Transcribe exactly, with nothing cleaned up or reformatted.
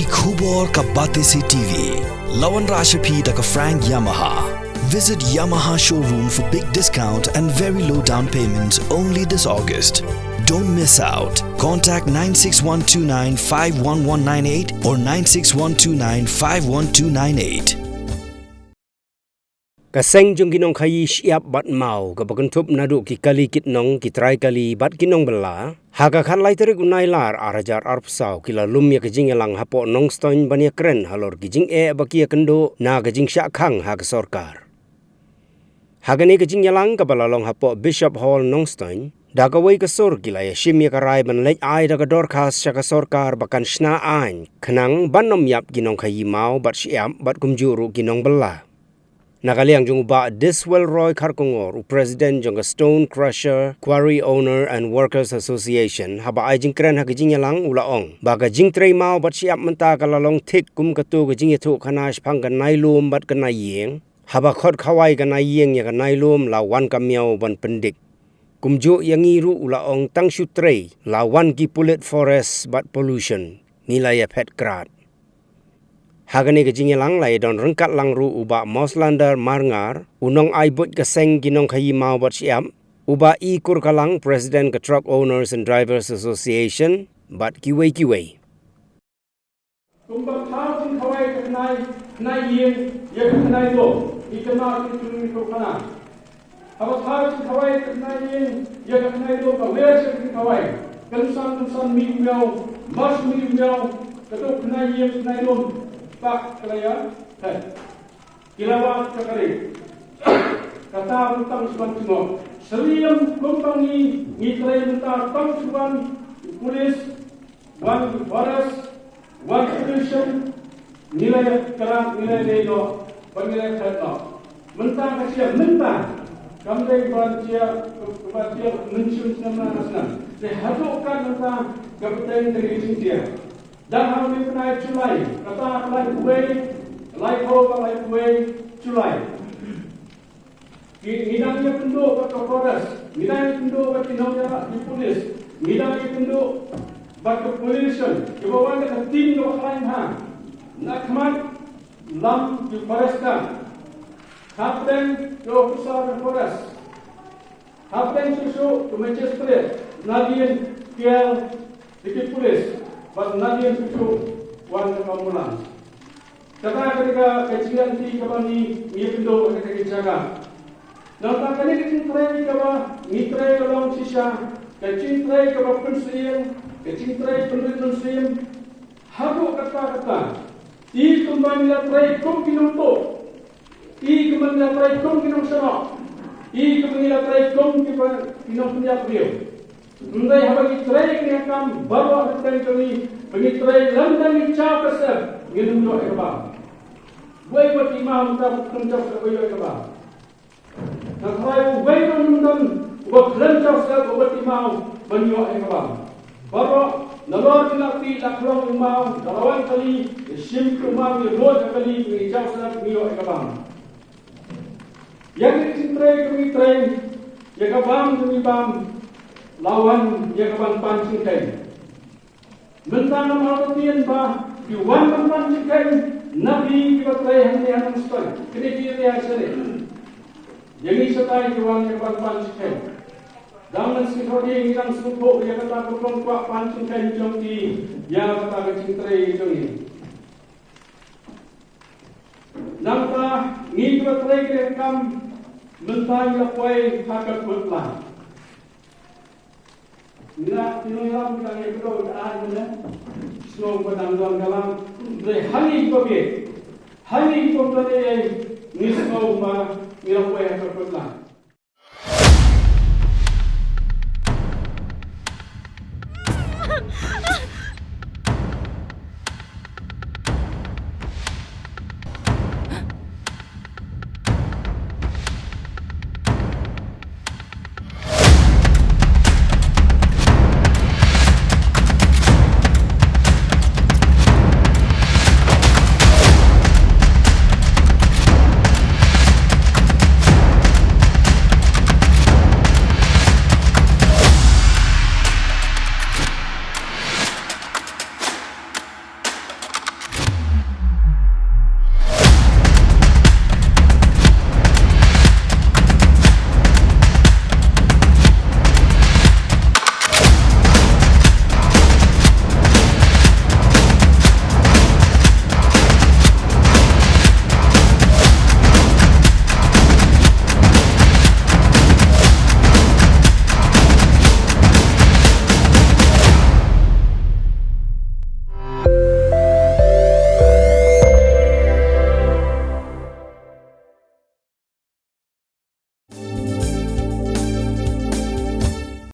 Ki khubor ka Batesi T V. La wanrah sha phi da ka Frank Yamaha. Visit Yamaha showroom for big discount and very low down payment only this August. Don't miss out. Contact nine six one two nine five one one nine eight or nine six one two nine five one two nine eight. Ka seng jong ki nongkhaii shyiap bad maw kaba kynthup naduh ki kali kitnong, ki trai kali bad ki nongbylla, ha ka khatlai tarik u Nailar ar hajar arphew saw ki la lum ïa ka jingïalang hapoh Nongstoiñ ban ïakren halor ki jingeh ba ki ïakynduh na ka jingshah khang ha ka sorkar. Ha kane ka jingïalang kaba la long hapoh Bishop Hall Nongstoiñ, da kawei ka sur ki la ïashim ïa ka rai ban leit ai da ka dorkhas sha ka sorkar ba kan shna aiñ khnang ban ym ïap ki nongkhaii maw bad shyiap bad kumjuh ruh ki nongbylla. Na ka liang jong u Bah Diswell Roy Kharkongor, u President jong ka Stone Crusher Quarry Owner and Workers Association, haba ai jingkren ha ka jingïalang u la ong ba ka jingtrei maw bad shyiap mynta ka la long thik kum kato ka jingïathuhkhana shaphang ka nai lum bad ka nai ïing. Haba khot khawai ka nai ïing ïa ka nai lum la wan ka miaw ban pyndik. Kumjuh ïa ngi ruh u la ong tang shu trei la wan ki pulit forest bad pollution, ngi la ïaphet krad. Ha kane ka jingïalang la ïadon ryngkat lang ruh u Bah Moslander Marngar, u nongai buit ka seng ki nongkhaii maw bad shyiap, u Bah I Kurkalang, President ka Truck Owners and Drivers Association, bad kiwei kiwei. Kumba thaw jingkhawai ka khnai, khnai ïing ïa ka khnai lum, i kynmaw ki tu ni tu khana. Haba thaw jingkhawai ka khnai ïing ïa ka khnai lum, ka wer jingkhawai. Kynsan kynsan mi u miaw, mas mi u miaw, ka tu khnai ïing khnai lum. Pak ka la ïa, he. Ki la wad ka kari. Kata butang suan jingok. Syriem kumba ngi, ngi trei mynta tang suan pulis, wan forest, wan pollution, ngi la ïa krat, ngi la ïa dei noh, ba ngi la ïa krat noh. Mynta ka sia, mynta. Kam dei ban sia, ban sia mynshun snem na snem. Te haduh kat mynta, ka bteng ka ri jingsia. Dang ha u bnai July, kata ka lai kuwei, lai ko ka lai kuwei, July. Ngi, ngi dang ïakynduh bad ka forest, ngi dang ïakynduh bad ki nongïarap ki police, ngi dang ïakynduh bad ka pollution, kiba wan da ka team kaba khlaiñ bha. Na khmat lam ki forester. Hapdeng ki officer ka forest. Hapdeng shuh shuh ki magistrate, nadien kiar da ki police, bad nadien shuh shuh wan ka ambulance. Kata ka dei ka, ka jingïaid lynti kaba ngi, ngi ïakynduh ha kata ka jaka. Nangta kane ka jingtrei kaba ngi trei ka long shisha, ka jingtrei kaba pynsyiem, ka jingtrei pynrit mynsiem. Haduh katta katta. I kumba ngi la trei kum ki nongtuh. I kumba ngi la trei kum ki nongsharoh. I kumba ngi la trei kum ki ba, ki nongpynïap briew. Hynrei haba ngi trei kane ka kam baroh ha ka bteng jong ngi, ba ngi trei lem da ngi jaw ka sep, ngin ym ïoh ïa ka bam. Uwei uba ti maw mynta ba kum jaw sep ba ïoh ïa ka bam. Nga tharai uwei ruh ym don uba khlem jaw sep uba ti maw ban ïoh ïa ka bam. Baroh nalor ki la ti la khlong ïa u maw, da la wan kali, ïa shim ïa u maw, ïa lut ïa kali, ïa jaw sep, ïa ïoh ïa ka bam. Ïa ka jingtrei ka ngi trei, ïa ka bam ka ngi bam, la wan ïa ka ban pan jingkheiñ. Mynta ngam artatien ba ki wan ban pan jingkheiñ na phi kiba trei hangne ha Nongstoiñ. Kine ki area shane. Ïa ngi shatai ki wan ïa ban pan jingkheiñ. Dang mynsiem ngi dang sngewthuh ïa kata ka rukom kwah pan jingkheiñ jong ki ïa kata ka jingtrei jong ngi. Nangta ngi kiba trei kane ka kam mynta ngi la poi ha ka kut lang. Ngi la, ki nongïalam ki la ngi kdew da ai mynne. Sngew ba dang don ka lang. Hynrei ha ngi kiba bieit, ha ngi kiba don ei ei, ngi sngew ba ngi la poi ha ka kut lang.